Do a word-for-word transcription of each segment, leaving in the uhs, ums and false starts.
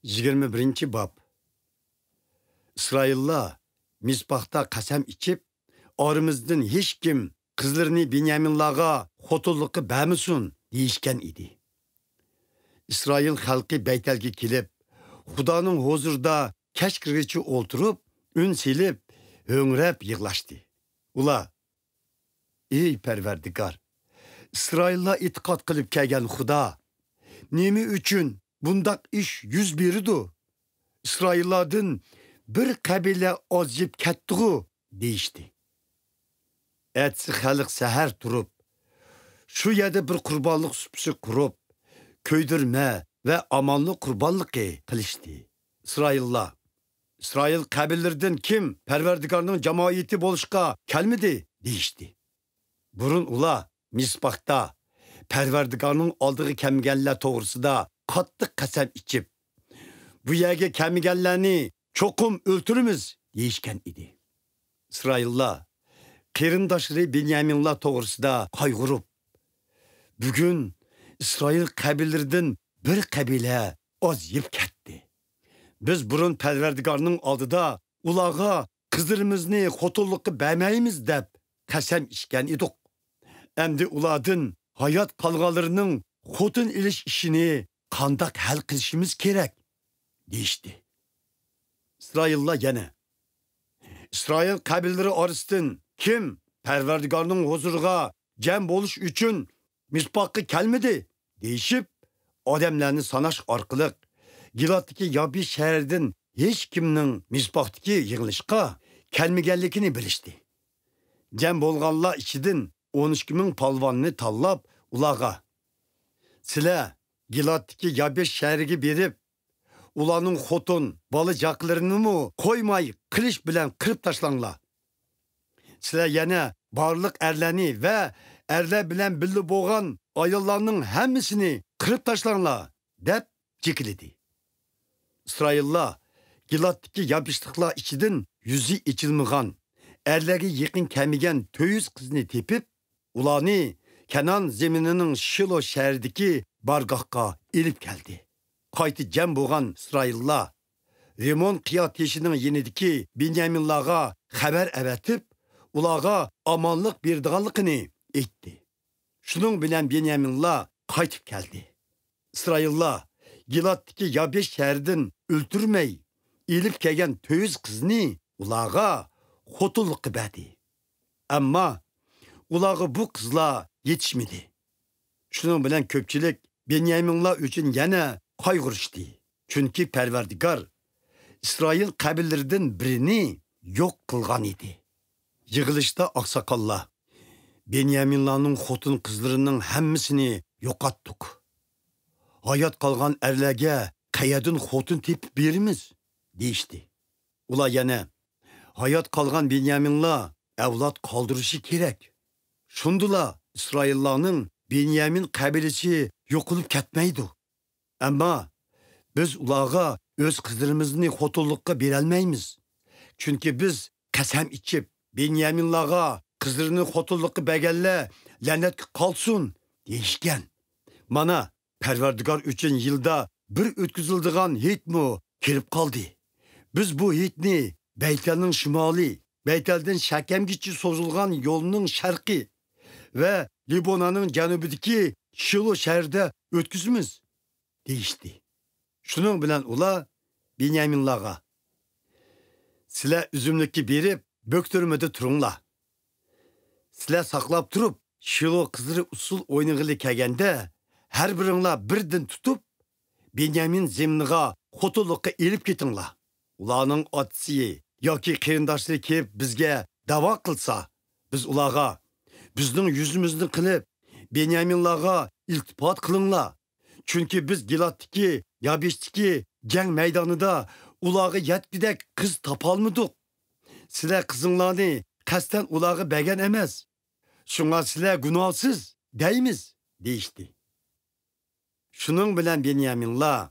يىگىرمە بىرىنچى باب. ئىسرائىللار مىسپاھتا قەسەم ئىچىپ، ئارىمىزدىن ھېچكىم قىزلىرىنى بېنيامىنلارغا خوتۇنلۇققا بەرمىسۇن، دېيىشكەن ئىدى. ئىسرائىل خەلقى بەيتەلگە كېلىپ، خۇدانىڭ ھۇزۇرىدا كەچ كىرگىچە ئولتۇرۇپ، ئۈن سېلىپ، ھۆڭرەپ يىغلاشتى. ئۇلار، ئەي پەرۋەردىگار، ئىسرائىللار ئېتىقاد قىلىپ كەلگەن خۇدا، نېمە ئۈچۈن بۇنداق ئىش يۈز بېرىدۇ؟ ئىسرائىللاردىن بىر قەبىلە ئازىيىپ كەتتىغۇ؟ دېيىشتى. ئەتىسى خەلق سەھەر تۇرۇپ، شۇ يەردە بىر قۇربانلىق سۇپىسى قۇرۇپ، كۆيدۈرمە ۋە ئامانلىق قۇربانلىقى قىلىشتى. ئىسرائىللار، ئىسرائىل قەبىلىلىرىدىن كىم پەرۋەردىگارنىڭ جامائىتى بولۇشقا كەلمىدى؟ دېيىشتى. بۇرۇن ئۇلار مىسپاھتا پەرۋەردىگارنىڭ ئالدىغا كەلمىگەنلەر توغرىسىدا قاتتىق قەسەم ئىچىپ، بۇ يەرگە كەلمىگەنلەرنى چوقۇم ئۆلتۈرىمىز، دېيىشكەن ئىدى. ئىسرائىللار قېرىنداشلىرى بېنيامىنلار توغرىسىدا قايغۇرۇپ، بۈگۈن ئىسرائىل قەبىلىلىرىدىن بىر قەبىلە ئازىيىپ كەتتى. بىز بۇرۇن پەرۋەردىگارنىڭ ئالدىدا ئۇلارغا قىزلىرىمىزنى خوتۇنلۇققا بەرمەيمىز دەپ قەسەم ئىچكەن ئىدۇق. ئەمدى ئۇلاردىن ھايات قالغانلىرىنىڭ خوتۇن ئېلىش ئىشىنى قانداق ھەل قىلىشىمىز كېرەك؟ دېيىشتى. ئىسرائىللار يەنە، ئىسرائىل قەبىلىلىرى ئارىسىدىن كىم پەرۋەردىگارنىڭ ھۇزۇرىغا جەم بولۇش ئۈچۈن مىسپاھقا كەلمىدى؟ دېيىشىپ، ئادەملەرنى ساناش ئارقىلىق گىلادتىكى يابىش شەھىرىدىن ھېچكىمنىڭ مىسپاھتىكى يىغىلىشقا كەلمىگەنلىكىنى بىلىشتى. جەم بولغانلار ئىچىدىن ئون ئىككى مىڭ پالۋاننى تاللاپ، ئۇلارغا، سىلەر گىلادتىكى يابىش شەھىرىگە بېرىپ، ئۇلارنىڭ خوتۇن، بالا-چاقىلىرىنىمۇ قويماي قىلىچ بىلەن قىرىپ تاشلاڭلار. سىلەر يەنە بارلىق ئەرلەرنى ۋە ئەرلەر بىلەن بىللە بولغان ئاياللارنىڭ ھەممىسىنى قىرىپ تاشلاڭلار، دەپ جېكىلىدى. ئىسرائىللار گىلادتىكى يابىشلىقلار ئىچىدىن يۈزى ئېچىلمىغان، ئەرلەرگە يېقىن كەلمىگەن تۆت يۈز قىزنى تېپىپ، ئۇلارنى كەنئان زېمىنىنىڭ شىلو شەھىرىدىكى بارگاھقا ئېلىپ كەلدى. قايتا جەم بولغان ئىسرائىللار رىمون قىيا تېشىنىڭ يېنىدىكى بېنيامىنلارغا خەۋەر ئەۋەتىپ، ئۇلارغا ئامانلىق بېرىدىغانلىقىنى ئېيتتى. شۇنىڭ بىلەن بېنيامىنلار قايتىپ كەلدى. ئىسرائىللار گىلادتىكى يابىش شەھىرىدىن ئۆلتۈرمەي ئېلىپ كەلگەن تۆت يۈز قىزنى ئۇلارغا خوتۇنلۇققا بەردى. ئەمما ئۇلارغا بۇ قىزلار يېتىشمىدى. شۇنىڭ بىلەن كۆپچىلىك بېنيامىنلار ئۈچۈن يەنە قايغۇرۇشتى. چۈنكى پەرۋەردىگار ئىسرائىل قەبىلىلىرىدىن بىرىنى يوق قىلغان ئىدى. يىغىلىشتا ئاقساقاللار، بېنيامىنلارنىڭ خوتۇن-قىزلىرىنىڭ ھەممىسىنى يوقاتتۇق. ھايات قالغان ئەرلەرگە قەيەردىن خوتۇن تېپىپ بېرىمىز؟ دېيىشتى. ئۇلار يەنە، ھايات قالغان بېنيامىنلار ئەۋلاد قالدۇرۇشى كېرەك. شۇندىلا ئىسرائىللارنىڭ بېنيامىن قەبىلىسى يوقىلىپ كەتمەيدۇ. ئەمما بىز ئۇلارغا ئۆز قىزلىرىمىزنى خوتۇنلۇققا بېرەلمەيمىز. چۈنكى بىز قەسەم ئىچىپ، بېنيامىنلارغا قىزلىرىنى خوتۇنلۇققا بەرگەنلەر لەنەتكە قالسۇن دېيىشكەن. مانا، پەرۋەردىگار ئۈچۈن يىلدا بىر ئۆتكۈزۈلىدىغان ھېيتمۇ كېلىپ قالدى. بىز بۇ ھېيتنى بەيتەلنىڭ شىمالى، بەيتەلدىن شەكەمگىچە سوزۇلغان يولنىڭ شەرقى ۋە لىبونانىڭ جەنۇبىدىكى شىلو شەھىرىدە ئۆتكۈزىمىز، دېيىشتى. شۇنىڭ بىلەن ئۇلار بېنيامىنلارغا، سىلەر ئۈزۈملۈككە بېرىپ، بۆكتۈرمىدە تۇرۇڭلار. سىلەر ساقلاپ تۇرۇپ، شىلو قىزلىرى ئۇسسۇل ئوينىغىلى كەلگەندە، ھەر بىرىڭلار بىردىن تۇتۇپ، بېنيامىن زېمىنىغا خوتۇنلۇققا ئېلىپ كېتىڭلار. ئۇلارنىڭ ئاتىسى ياكى قېرىنداشلىرى كېلىپ بىزگە دەۋا قىلسا، بىز ئۇلارغا، بىزنىڭ يۈزىمىزنى قىلىپ، بېنيامىنلارغا ئىلتىپات قىلىڭلار. چۈنكى بىز گىلادتىكى، يابىشتىكى جەڭ مەيدانىدا ئۇلارغا يەتكۈدەك قىز تاپالمىدۇق. سىلەر قىزىڭلارنى قەستەن ئۇلارغا بەرگەن ئەمەس. شۇڭا سىلەر گۇناھسىز دەيمىز، دېيىشتى. شۇنىڭ بىلەن بېنيامىنلار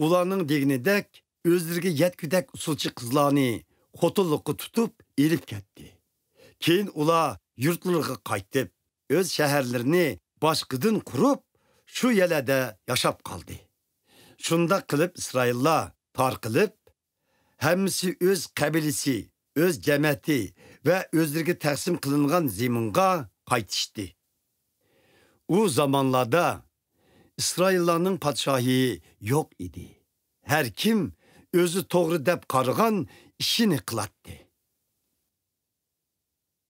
ئۇلارنىڭ دېگىنىدەك ئۆزلىرىگە يەتكۈدەك ئۇسسۇلچى قىزلارنى خوتۇنلۇققا تۇتۇپ ئېلىپ كەتتى. كېيىن ئۇلار يۇرتلىرىغا قايتىپ، ئۆز شەھەرلىرىنى باشقىدىن قۇرۇپ، شۇ يەرلەردە ياشاپ قالدى. شۇنداق قىلىپ ئىسرائىللار تارقىلىپ، ھەممىسى ئۆز قەبىلىسى، ئۆز جەمەتى ۋە ئۆزلىرىگە تەقسىم قىلىنغان زېمىنغا قايتىشتى. ئۇ زامانلاردا ئىسرائىللارنىڭ پادىشاھى يوق ئىدى. ھەر كىم ئۆزى توغرا دەپ قارىغان ئىشىنى قىلاتتى.